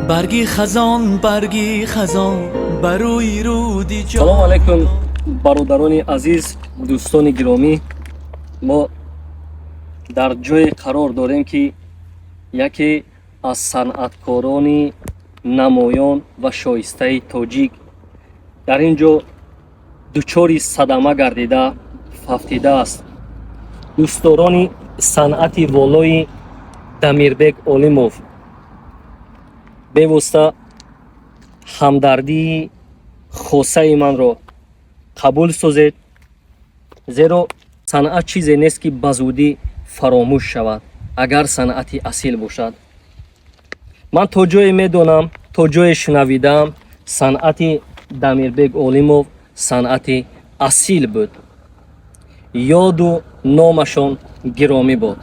Барги хазон, барги хазон бар рӯи руди ҷон. Салому алайкум, бародарони азиз, дӯстони гиромӣ. Мо дар ҷое қарор дорем, ки яке аз санъаткорони намоён ва шоистаи тоҷик дар ин ҷо дучори садама гардида фавтидааст. Дӯстдорони санъати волои Дамирбек Олимов, бевосита ҳамдардии хосаи манро қабул созед, зеро санъат чизе нест, ки ба зудӣ фаромӯш шавад, агар санъати асил бошад. Ман то ҷое медонам, то ҷое шунавидаам, санъати Дамирбек Олимов санъати асил буд. Ёду номашон гиромӣ буд.